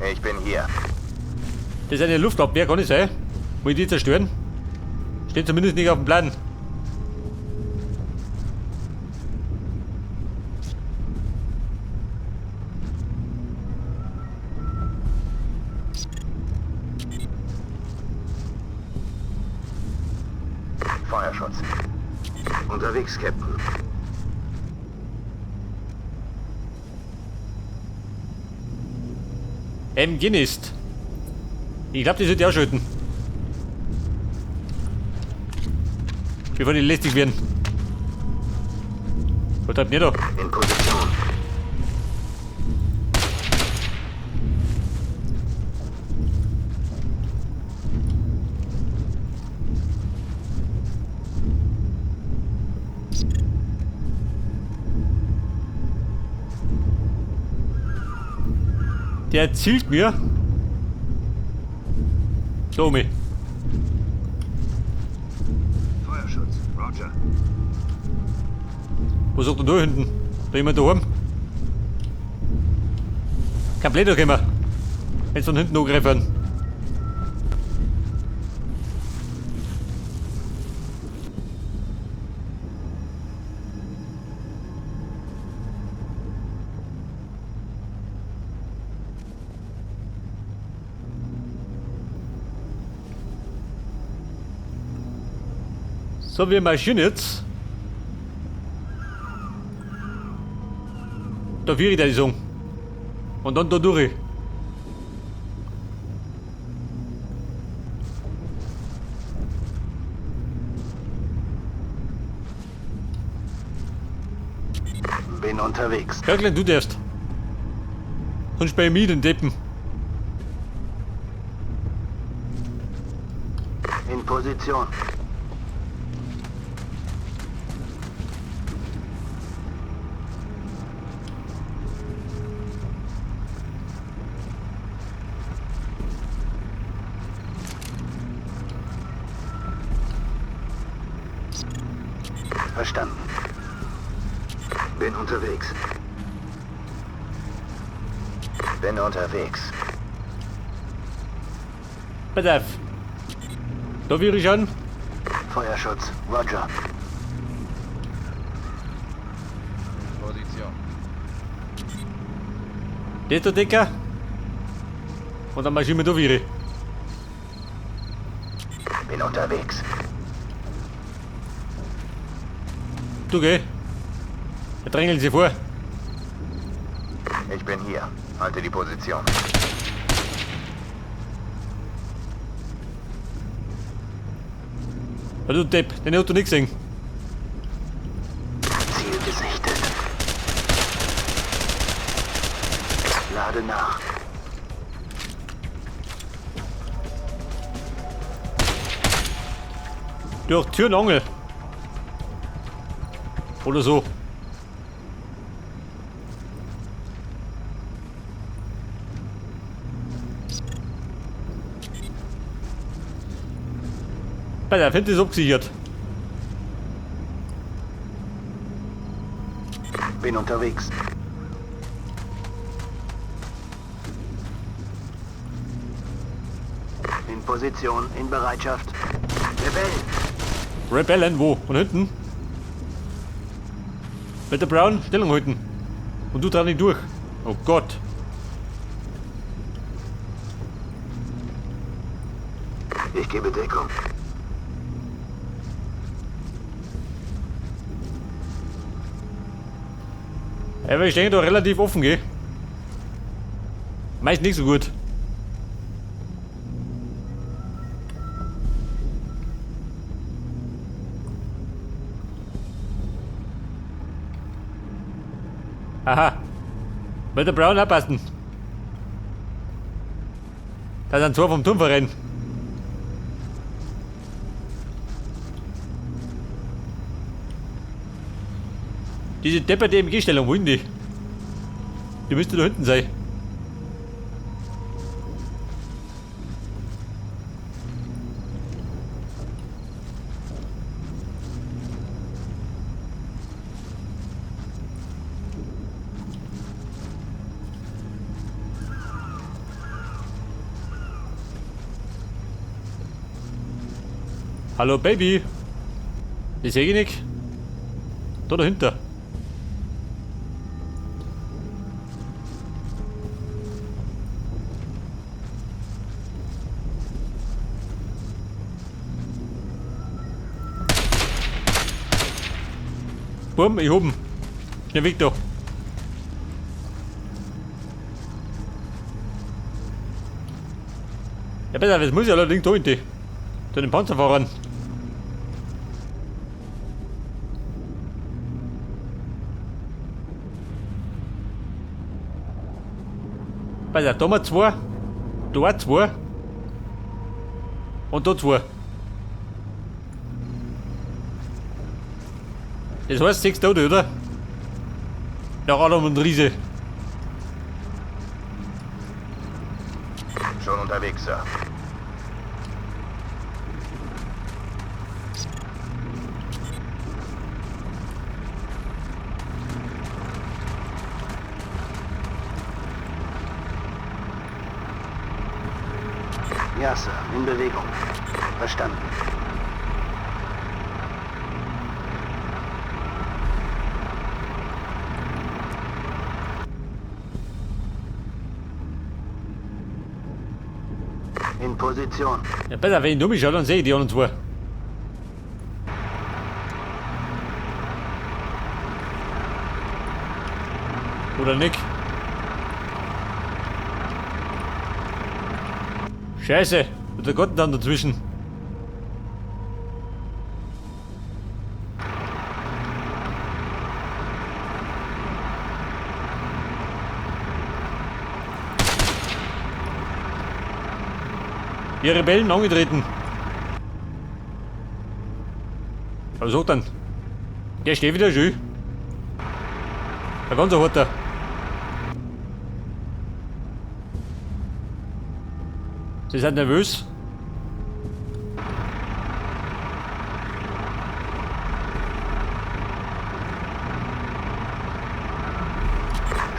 Ich bin hier. Das ist eine Luftabwehr, kann nicht sein. Will ich die zerstören? Steht zumindest nicht auf dem Plan. Feuerschutz. Unterwegs, Captain. MG ist. Ich glaube, die sollte ich ausschalten. Bevor die lästig werden. Was treibt ihr da? In Position. Der zielt mir. Domi. Feuerschutz. Roger. Was sagt denn da hinten? Da jemand daheim? Kein Blöder kommen. Wenn sie von hinten angreifen. So, wir marschieren jetzt. Da führe ich die sagen. Und dann da durch. Bin unterwegs. Kirkland, du darfst. Sonst bei mir den Deppen. In Position. Verstanden. Bin unterwegs. Bin unterwegs. Pass auf. Da wäre ich schon. Feuerschutz. Roger. Position. Das der Decker. Und dann marschieren wir da wieder. Bin unterwegs. Du geh. Da drängeln sie vor. Ich bin hier. Halte die Position. Ja, du Depp, den hast du nicht gesehen. Ziel gesichtet. Lade nach. Durch Tür und Angel. Oder so. Bei der Finte ist abgesichert. Bin unterwegs. In Position, in Bereitschaft. Rebellen! Rebellen, wo? Von hinten? Mit der Brown, Stellung halten. Und du dran nicht durch. Oh Gott. Ich gebe Deckung. Ja, wir stehen da relativ offen, gell? Meist nicht so gut. Aha. Wird der Brown abpassen. Da sind zwei vom Turmverein. Diese depperte MG-Stellung, wohin die? Die müsste da hinten sein. Hallo Baby. Das sehe ich nicht. Da dahinter. Bumm, ich hab ihn. Schnell weg da. Ja, besser, das muss ich allerdings da hinten. Zu den Panzerfahrern. Pass auf, da haben wir zwei. Da zwei. Und da zwei. Das heißt 6 Tote, oder? Nach Adam und Riese. Schon unterwegs, Sir. Ja, Sir. In Bewegung. Verstanden. In Position. Ja, besser, wenn ich nur mich schaue, dann sehe ich die anderen zwei. Oder nicht? Scheiße, mit der Gott dann dazwischen. Die Rebellen angetreten. Aber so dann. Der steht wieder schön. Der ganz harter. Sie sind nervös.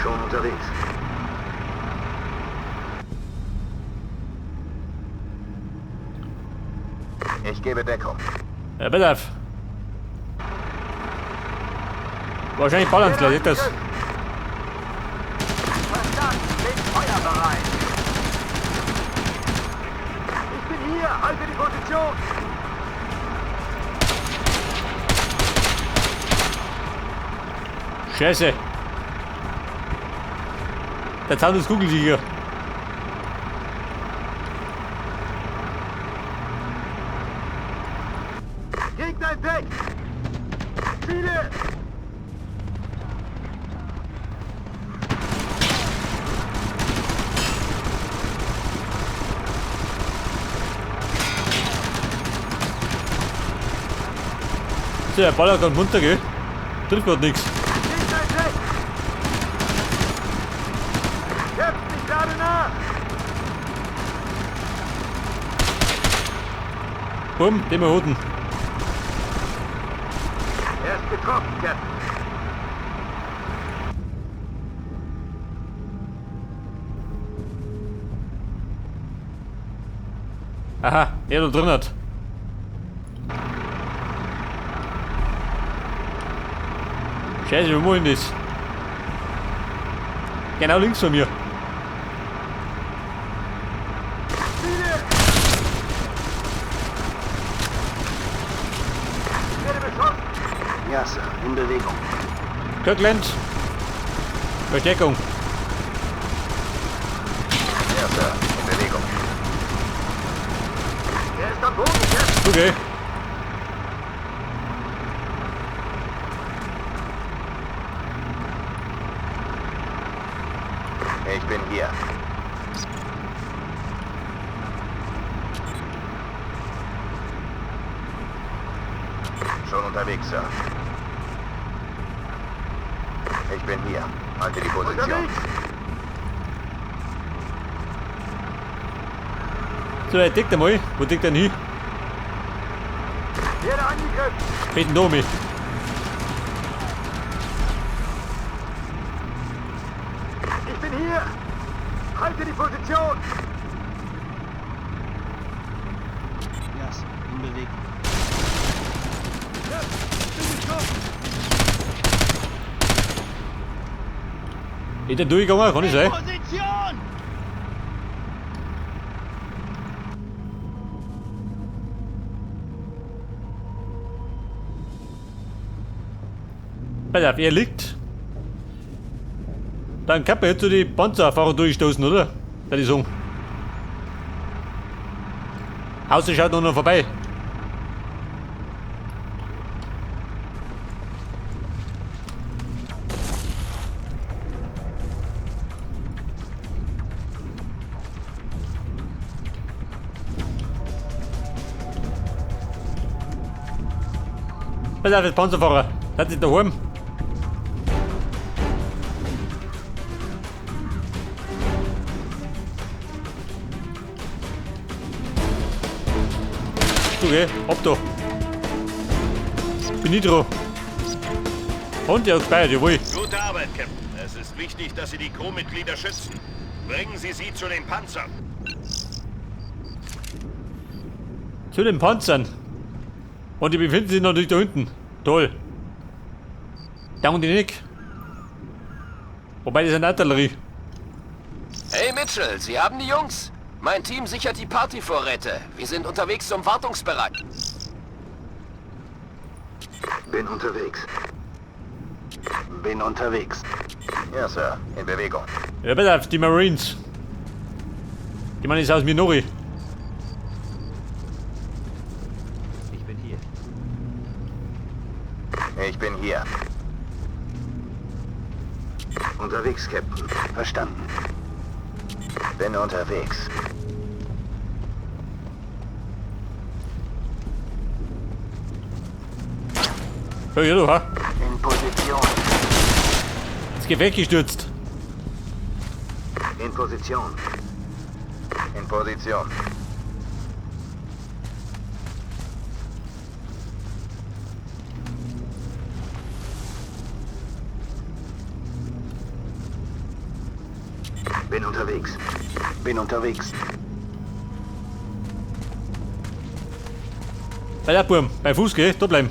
Schon unterwegs. Ich gebe Deckung. Ja, pass auf. Wahrscheinlich ballern sie gleich, das. Verstanden, bin feuerbereit. Ich bin hier, halte die Position. Scheiße. Der Zaun ist kugelsicher. Gegner entdeckt. Ziele. So, der Baller kann runter, gell? Trifft grad nix. Gegner entdeckt. Captain, ich lade nach. Bumm, den wir holen. Er ist getroffen, Captain. Aha, er da drin hat. Scheiße, wo muss ich das? Genau links von mir. Ziele. Ich werde beschossen. Ja, Sir. In Bewegung. Kirkland. Verstärkung. Ja, Sir. In Bewegung. Er ist am Boden, Captain. Okay. Ich bin hier. Schon unterwegs, Sir. Ich bin hier. Halte die Position. Unterwegs. So, er deckt einmal. Wo deckt er denn hin? Werde angegriffen. Fehlt ein Domi. Ich bin hier. Halte die Position. Ja, Sir. In Bewegung. Ist der durchgegangen? Kann nicht sein. Position! Pass auf, er liegt. Dann kann man jetzt so die Panzerfahrer durchstoßen, oder? Da die sagen. Außer schaut noch vorbei. Pass auf, jetzt Panzerfahrer. Seid ihr daheim? Okay, ab da. Bin ich dran. Und der hat gespeichert, jawohl. Gute Arbeit, Captain. Es ist wichtig, dass Sie die Crewmitglieder schützen. Bringen Sie sie zu den Panzern. Zu den Panzern. Und die befinden sich natürlich da hinten. Toll. Da und die nicht. Wobei, das ist eine Artillerie. Hey Mitchell, Sie haben die Jungs? Mein Team sichert die Partyvorräte. Wir sind unterwegs zum Wartungsbereich. Bin unterwegs. Bin unterwegs. Ja, Sir. In Bewegung. Ja, pass auf, die Marines. Die Mann ist aus Minori. Ich bin hier. Ich bin hier. Unterwegs, Captain. Verstanden. Bin unterwegs. Ja, ja, du, ha? In Position. Das Gefecht gestürzt. In Position. In Position. Bin unterwegs. Bin unterwegs. Bei der Burm, bei Fuß, gell? Da bleiben.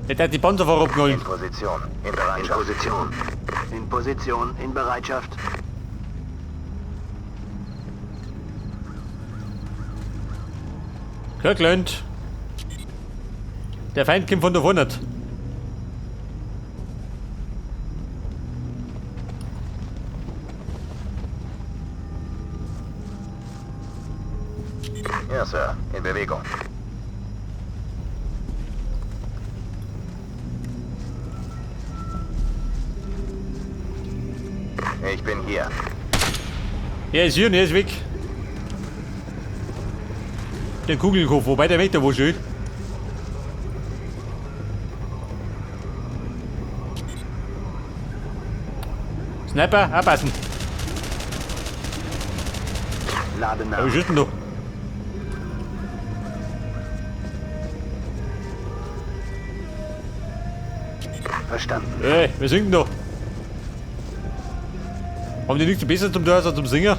Der hat die Panzerfahrer abgeholt. In Position. In Bereitschaft. In Position. In Position. In Bereitschaft. Kirkland. Der Feind kommt von da vorne. Ja, Sir. In Bewegung. Ich bin hier. Er ist hier und er ist weg. Der Kugelkopf, wobei der weg da wo schön. Sniper, abpassen. Lade nach. Ja, wie schießt denn da? Verstanden. Ey, wir sinken da. Haben die nichts besser zum tun als zum Singen?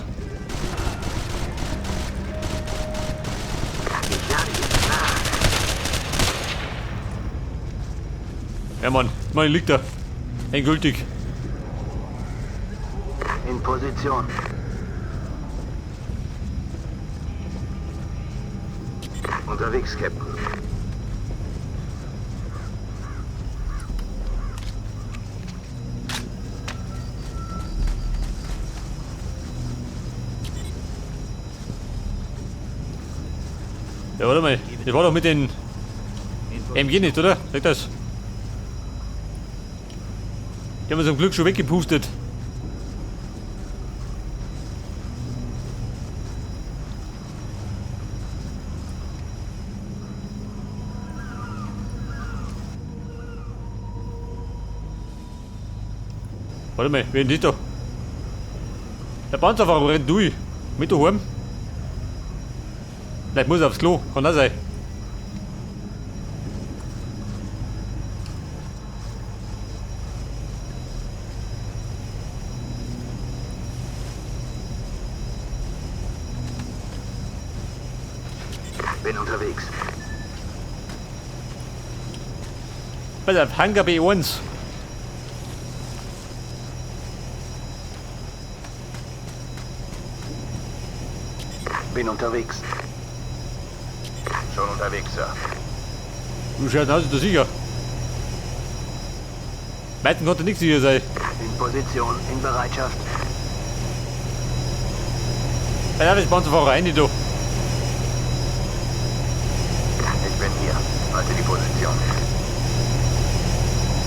Ja Mann, mein liegt da. Endgültig. In Position. Unterwegs, Captain. Ja, warte mal. Das war doch mit den MG nicht, oder? Sag das. Die haben wir zum Glück schon weggepustet. Warte mal, wer ist das da? Der Panzerfahrer rennt durch. Mit daheim. Vielleicht muss er aufs Klo, kann das sein. Bin unterwegs. Pass auf, Hangar B1. Bin unterwegs. Schon unterwegs, Sir. Du schaust aus, du sicher. Weiten konnte nichts sicher sein. In Position, in Bereitschaft. Pass auf, jetzt Panzerfahrer rein, du. Ich bin hier. Halte die Position.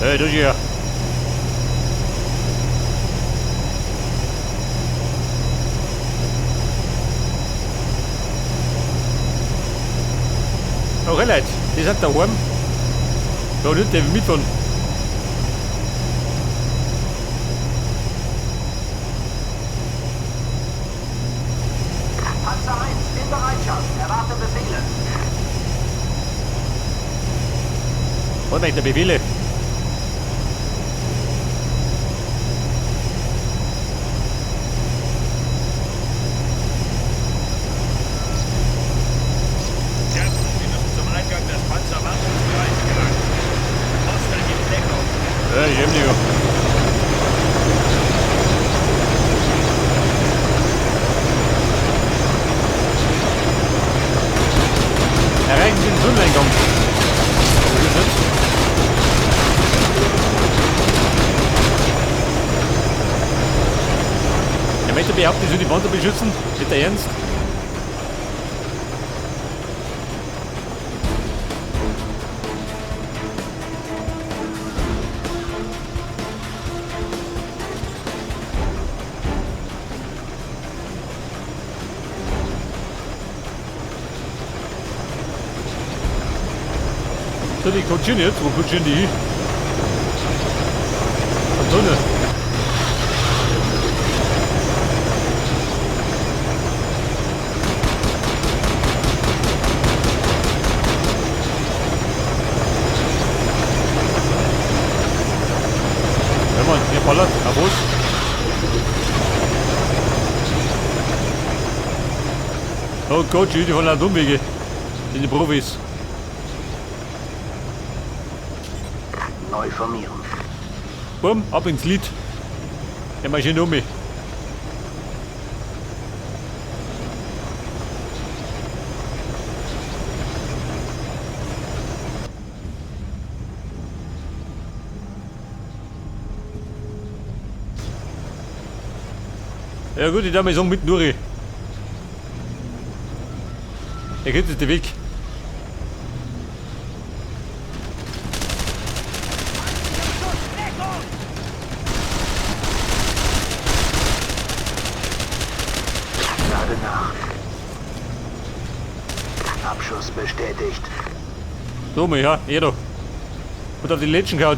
Hey, du hier. Okay, Leute, die sind daheim. Da nicht der mitfahren. Panzer 1 in Bereitschaft. Erwarte Befehle. Was eigentlich der Befehle? Captain, Sie müssen zum Eingang des Panzerwartungsbereichs gelangen. Foster gibt Deckung. Ja, ich hab nicht. Erreichen Sie den Tunneleingang. Wo ist das? Er möchte behaupten, ich soll die Panzer beschützen. Nicht der Ernst? So, die kutschieren jetzt. Wo kutschieren die hin? Am Tunnel. Ja Mann, hier ballert. Auf was? Oh Gott, die fahren laut Umwege. Sind die Profis. Neu formieren. Bumm, ab ins Lied. Der marschiert um mich. Ja gut, ich darf mal sagen, mit Nuri. Der kürzeste Weg. Lade nach. Abschuss bestätigt. So, mal, ja, er da. Und auf die Lätschen gehauen.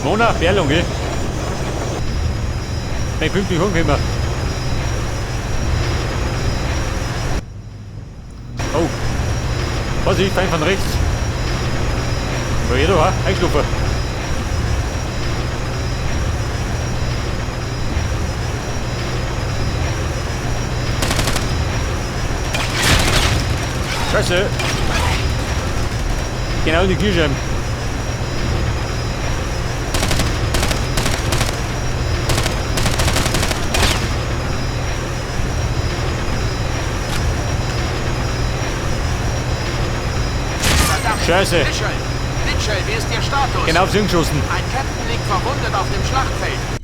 Mona, Berlung, gell? Bin ich pünktlich angekommen. Oh. Vorsicht, Feind von rechts. Ja, jeder war eingeschlafen. Scheiße. Genau in die Kniescheiben. Scheiße. Mitchell, Mitchell, wie ist Ihr Status? Genau auf sie geschossen. Ein Captain liegt verwundet auf dem Schlachtfeld.